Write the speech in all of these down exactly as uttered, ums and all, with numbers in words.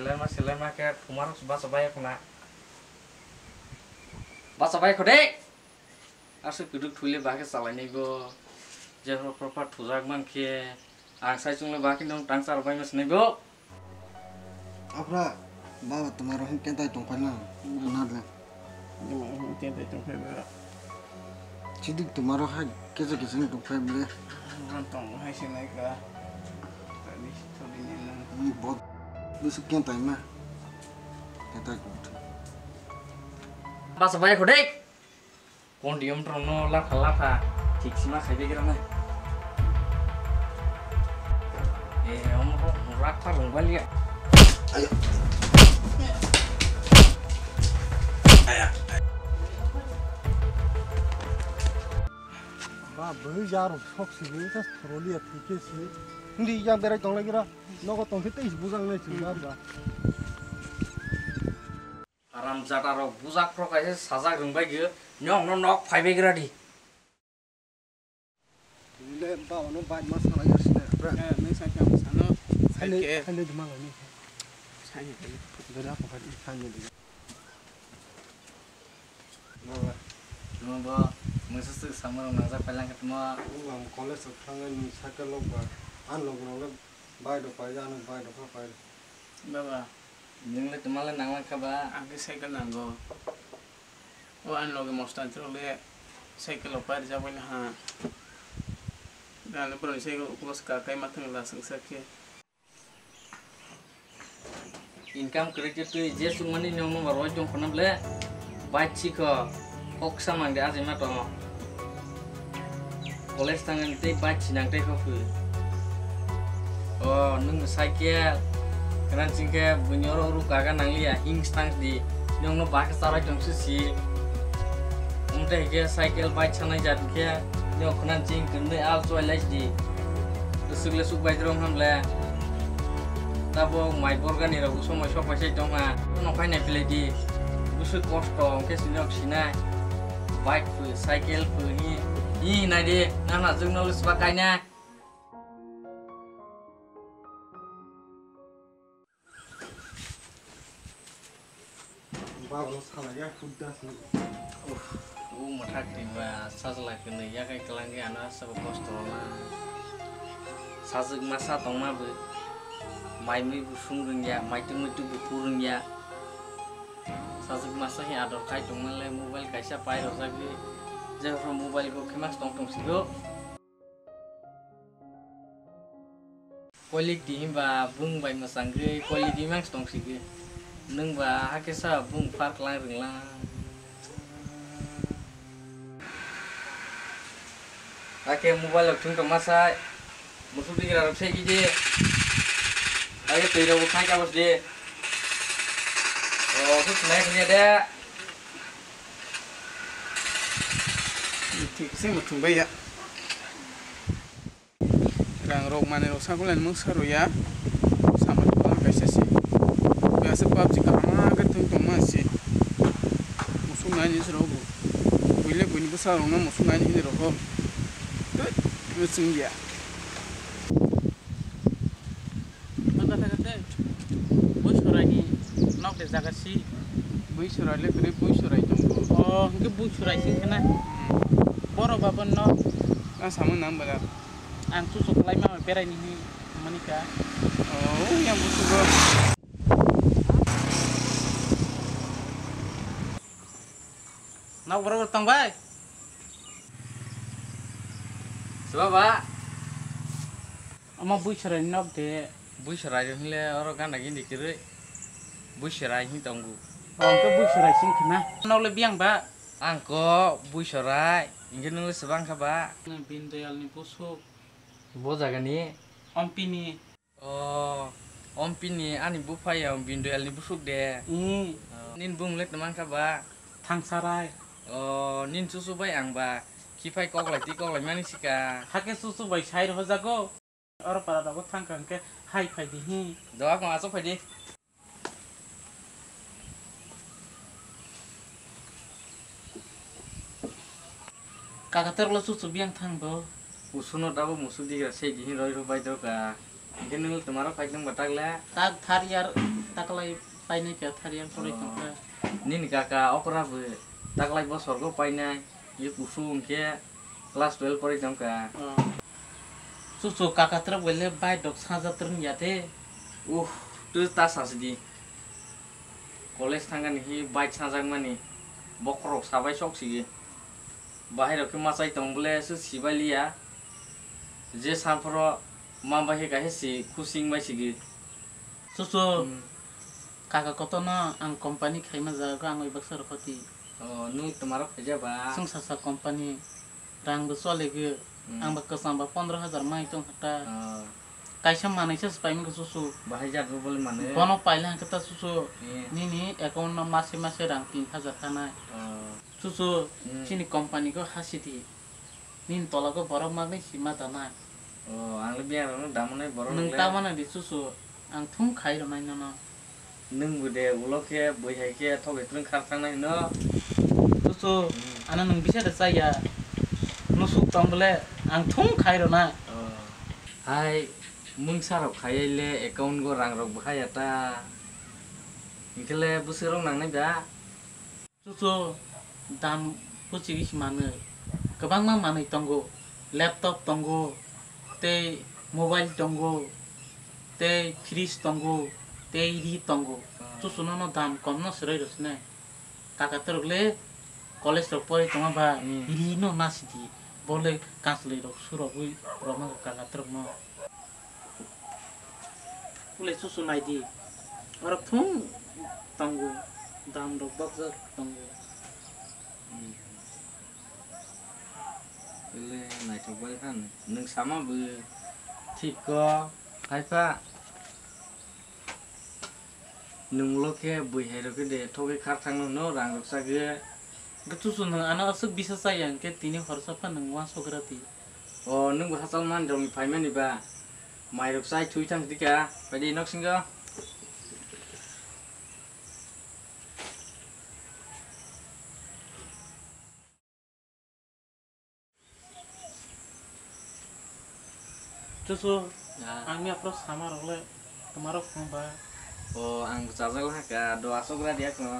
Selema selema khe thumarok bacha bai khuna. Bacha bai khode. Aswk kwdwk thwile ba khe chalainai bo. Jephru phorpha thujak man khe ang sai chwngle ba khe nwng tang char bai ma sinai bo. Aphra, baba, twmarok hwn kentai tongphaina, nadle. Twmarok hwn kentai tongphai ba. Chidi twmarok hai kesa kesa ni tongphai bole. Hwn tong hai se nai ka. Tadi, tadi ni nang. Ni bot, bisi kentai ma. Kentai tongthai. Basa bai khodek. Podium rokno latha latha thik sima khaibai gra nai. E, omo kok rak pha rung baliya. Ayo. Aya. Ba, bwrwi ja rok sok sini, ta roliya thike si. Hindi yang berai tong lagi ra. Nogo tong khe tei bujang nai chwng ba ba. Haram jata rok bujak rok kaisa sajak rwng bai gw, nyong no nok phai bai gra di. Tini le ba ono bai ma sana ya sina. Eh, nang sai khe ang sano. Sai khe. Sai le duma lo ni. Sai khe. Bera ko phai sai le. Baba. Tuma bo, mungsa sik samar nang jak pailang khe tuma. Ang college of thangani cycle lok ba. An lok rok le bai do pai ano bai do kha pai. Baba. Nwng le tuma le nang lang kha ba? Ang khe cycle nango. O ani loge mostan chwrok le cycle rok pai rijak bai no ha. Dale boroni cycle ukulo swka kai ma thang la swngsa khe. Income kwrwi khe twi je chukmani nwng no ba roi tong khna ble. Bike sikho, kok samang de ajaima tongo. College tangani tei bike sinang tei kho phu. O, nwng cycle, kwran chingkhe buini oro uru kaga nangliya, hing stang di. Nwng no bike charai tong si si. Omo tei khe cycle bike sanai jat khe, nwng khwnan ching kwrwngwi al chuai lai di. Bwswk le chuk bai rong ham le. Tabuk mai borgani rok somoi sok bai sai tong ha. Bono khai nai phlai di. Bwswk kosto hwnkhe sinok sinai. Bike phu, cycle phu hi. Hi nai di. Nana jwk no le sba kai na. Babo no salai ya, hudda se. Uff, o mwthak ri ba, sajla kwnwi yakai kwlangwi ano aswk kosto rwna. Sajwk masa tongma bo, mai mui bo sung rwngya, mai twi mui twi bo phu rwngya. Sajwk masa hi ador khai tongma le mobile kaisa pai rwjagwi, jephru mobile bo khe mas tong tong sigo. Quality himba bwng bai mwchangwi quality mang tong sigi. Nwng ba hakhe sa bwng par klang rwnglang. Hakhe mobile rok thwng tongma sai. Musuk digira rok sai gidi. Hakhe twi rok bo khai kabos di. O, khe khwnai khwnya de. Thik se muthung bai ya. Rang rok manwi rok sakulaini mungsa rwya. Samung tongma kaisa se. Kaisa PUBG kaham khe thwng tongma se. Musuk naini se rok bo. Buile buini bwsa rokno musuk naini hini rok bo. Tut, muchung ya. Bui sorai ni nok de jaga si. Bui sorai le kwrwi bui sorai tongo. O, hwnkhe bui sorai sing khna. Hmm. Boro ba bo nok. Ang samung nang bala. Ang chuchuk lai ma berai ni hi mani ka. O, yang busugo. Nok borok tong bai. Soba ba. Omo bui sorai nok de. Bui sorai hinle oro gana gini kwrwi. Bui sorai hin tongo. Ang khe bui sorai sing khna. Nok le biyang ba. Ang ko bui sorai. Hingke nung le sebang kha ba. Bin Doyal ni busuk. Bo jaga ni. Ompini. O, ompini ani buphai ang Bin Doyal ni busuk de. Hmm. O, nin bung le twmang kha ba. Thangsarai. O, nin chuchu bai ang ba. Khiphai koklai twi koklai mani sika. Hake chuchu bai sai rw jago. Oro para rogo thang kha hwnkhe hai phai di hi. Doa kong asok phai di. Kaka terlo chuchu biyang thang bo. Usuno dabo musuk digra sei di hi roi rw bai doka. Hingke nung twmaro phai nung batak le. Tak thar yar Taklai painai kha, thariya poroi tongkha. Nini kaka okra bo taklai bosorgo painai, ye kusu hwnkhe class twelve poroi tongkha. Oh. Chuchu kaka twrwk bai le bike rok saja twrwng ya de. Uh, tu ta sasidi. College thangani hi bike sajakmani bokhorok sabai sok sigi. Bahai rok khe machai tong bole se sibai liya. Je saphoro ma bai khe kaisa si khusing bai sigi. Chuchu, hmm, kaka kotorno ang company khaima jaga ang oi baksa rw khoti. Oh, nung twma rok khaija ba? Chwng sasa company, rang bo chole gwi, hmm, ang ba kwcham ba pondro hajar mai tong kha ta. Oh. Kaisa manwi se paimani khe chuchu. Bahai jat bo bole mano. Bono paile hwnkhe ta chuchu. Eh. Nini account no mase mase rang tin hajar khanai. Oh. Chuchu, hmm, chini company ko hasidi. Nini tola ko borok magni sima danai. Oh, ang le biang rok no damonai borok. Nwng le. Tamana di chuchu, ang thum khai rwnai nono. Nwng bo de ulo khe bui hai khe thok hai twrwng khar thangnai hino. Chuchu, hmm, ano nwng bisa de chaya. Nusuk tong bole, ang thum khai rwnai. Oh. Hai, mungsa rok khai le account go rang rok bo haya ta. Hwnkhe le bwswk rok nangnai da? Chuchu, dam kwchwgwi se manwi. Kwbangma manwi tongo. Laptop tongo, tei mobile tongo, tei fridge tongo, tei ri tongo. Ah. Chuchu nono dam komno swrwi rw sinai. Kaka twrwk le college rok porwi tongma ba, hmm, ri no nasidi. Bo le kanchwlwi rok surogwi rwma kaka twrwk no. Ulai chuchu naidi. Oro thung tongo, dam rok bakjak tongo. Hmm. Ele naithok bai khan. Nwng sama bo thik ko, hai pha. Nwng ulo khe bui hai rok khe de thogwi khar thangno hwno rang rok chagwi. Hwnkhe chuchu nwng ano aswk bisa chaya hwnkhe tini horsa pha nwng uansuk gra di. O nwng bo hachal man rok ni phaimani ba mai rok chai thui thang dika pai di nok singo. Chuchu, ah, ang miya phuru sama rok le, toma rok phung ba. O, ang bo chajak la ka, do asok ra diya ko.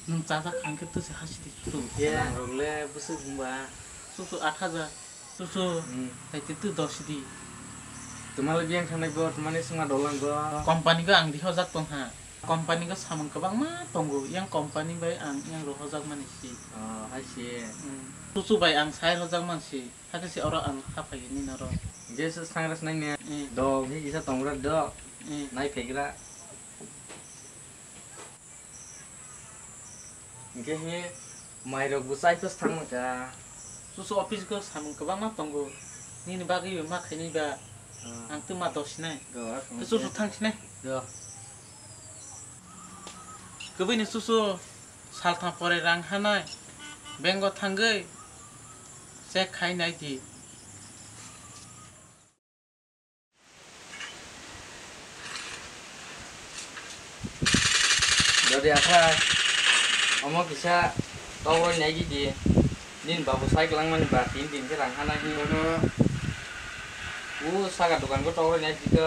Nwng chajak ang khe tusi hasi di chuchu. Ye, rang rok le bwswk phung ba. Chuchu aat hajar. Chuchu, hmm, hai twi twi dosi di. Twmale biyang thangnai bo, twmani swngma dolang bo. Company go ang rihojak tong ha. Company go samung kwbangma tongo, yang company bai ang yang rohojak mani si. Oh, hai si. Hmm. Chuchu bai ang sai rojak man si. Hakhe si oro ang haphai ni noro. Ge se sangra snai ne. Hmm. Dog hi kisa tongra do. Hmm. Nai phegra. Hingke hi mai rok bo chai pes thang maka. Chuchu office go samung kwbangma tongo. Nini bagwi ma khainai ba. Ah. Ang tuma dosinai. Go, ah, chuchu thang sinai. Go. Kwbwini chuchu saltham pore rang hanai. Bank o thangwi check khai nai di. Jodi athai, omo kisa tokroi nai gidi, nini babu sai kwlangmani ba tin din khe rang hanai hinwi. Bono. O saka dokan khe tokroi nai gidi.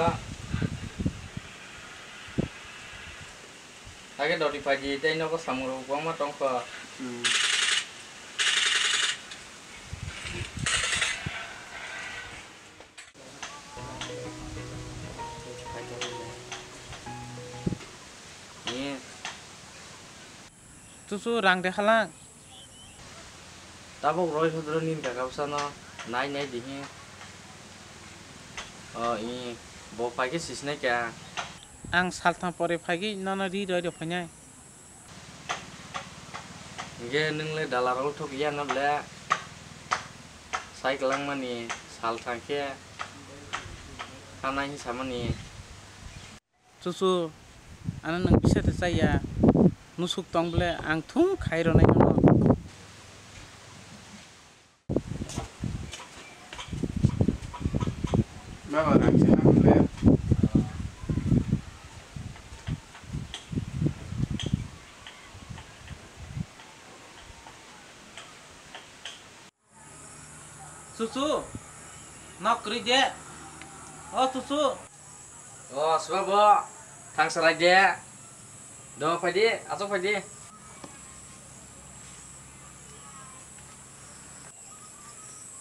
Age dodi phaidi tei nogo samung rok kwbangma tongkha. Hmm. Chuchu rang de halang. Tabuk roi sodro nini kaka bwsano nai nai dihi. O i bo phaikhe sisinai kha. Ang saltham pore phaigwi nono ri roi rw phainai. Hingke nwng le dalarok thok ya no ble sai kwlangmani sal thangkhe hanai hinwi samani. Chuchu, ano nwng bisa de chaya, nusuk tong ble ang thung khai rwnai nono. Baba, rang se nang le. Chuchu, nok kwrwi de. O chuchu. O, Suba bo, thang sarai de. Do, phai di, asok phai di.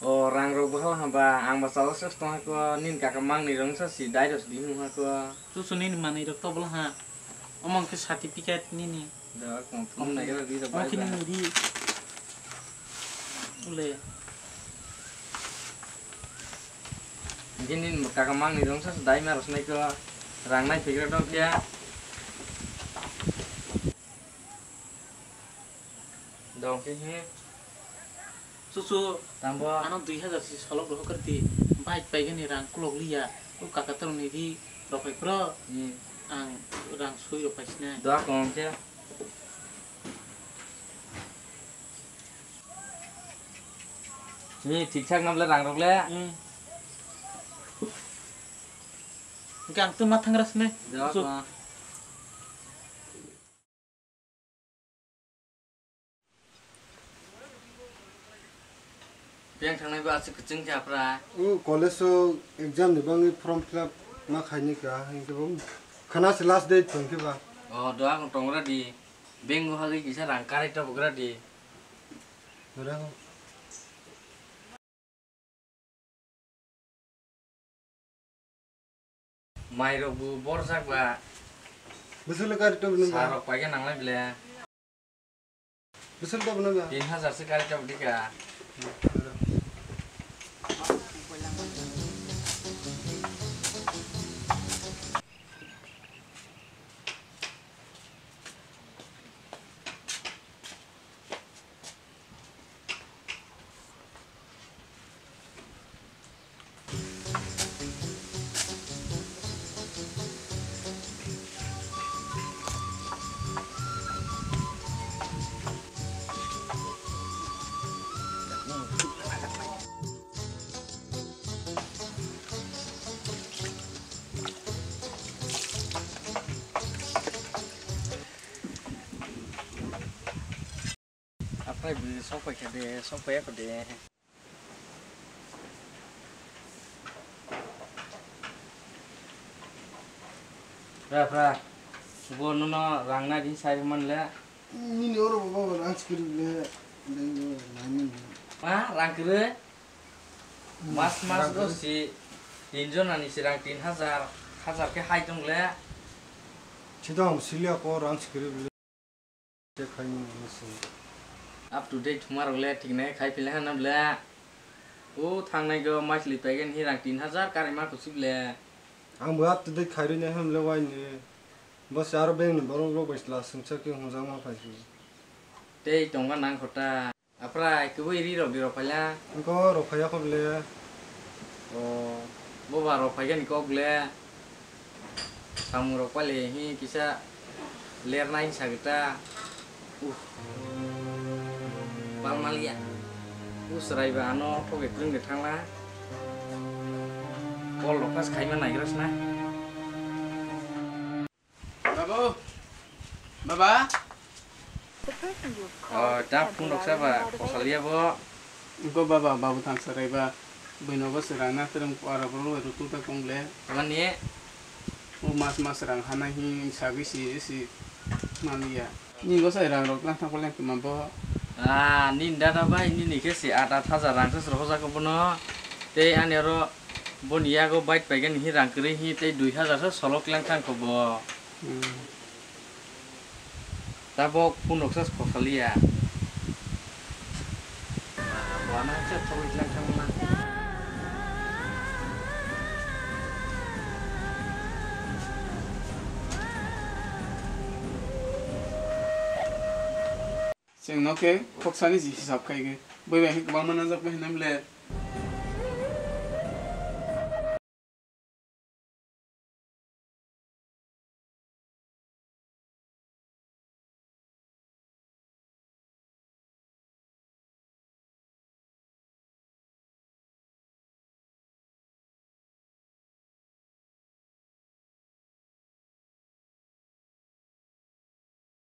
O, rang rok bo hal hamba, ang ba chalok se tong hako, nini kaka mang ni rong sa si, dai rok si di hung hako. Chuchu nini manwi rok tobol ha. Omo hwnkhe certificate nini. Da, kong thum nai khe rok di sa bai bai. Ule. Gini kaka mang ni rong sa dai ma rok nai ko rang nai phikra dong khe. Dong khe he. Chuchu. Tambo. Ano dui hazar si solok rohor kar di. Bike pai gani rang kulok liya. O kaka tong ni di rok pai pro. Hmm. Ang rang sui rok pai sinai. Doa kong khe. Ni thik thak nam le rang rok le. Hmm. Hingke ang tuma thang ras ne. Jawab ma. Beng thangnai ba aswk kwchwng khe apra. O college o exam ni bangwi form fill up ma khaini ka, hingke bo khana se last date thang khe ba. O, doa kong tongra di. Beng o hagwi kisa rang karai ta bugra di. Ora. Mai rok bo borjak ba. Bwswk le kari tong nang ba? Sa rok paikhe nanglai ble. Bwswk tong nang ba? Tin hazar se kari tong dika. Aphai bwrwi sok pai kha de, sok pai ya kho de. Pra, pra. Bo nono rang nai din sai man le. Nini oro baba rang skiri le. Ma rang kre. Mas mas go si tin jon ani si rang tin hazar, hazar khe hai tong le. Chidong silia ko rang skiri le. Up to date thwngmarok le thiknai khai philai hana ble. O thangnai go maisli paigen hi rang tin hazar kari ma kuchuk le. Ang bo up to date khairwi nai ham le waini. Bo se aro beng ni borok rok bai chwla swngchar khe hwnjak ma phai si. Tei tongma nang kho ta. Aphra kubui ri rok di rok phaila. Engko rok phaiya kho ble. O, boba rok phaigani kok ble. Samung rok pale hi kisa lernai sagita. Uh. Palmalia. Usraiba ano thoge twrwng de thangla. Kol rok pas khaima naigrasna. Babu. Baba. The person you have called Oh, is dak phone rok saba, kosaliya bo. Engko baba, babu thang sarai ba. Buino bo se rang na tereng kuara bro rutu ta kong le. Mani? O mas mas rang hana hi sagwi si si mania. Ni go sai rang rok lang thang ko leng ma bo. Ah, ni dada bai, ni ni khe si at at hajar rang se rohojak bono. Tei ani oro boni yago bike paigani hi rang kwrwi hi tei dui hajar se solok lang thang kho bo. Hmm. Tabok phunuksa khosaliya. Buana se thogwi tlang thangma. Chwng no khe khoksani ji hisab khai khe. Bui bai khe kwbangma nangjak bai hinam le.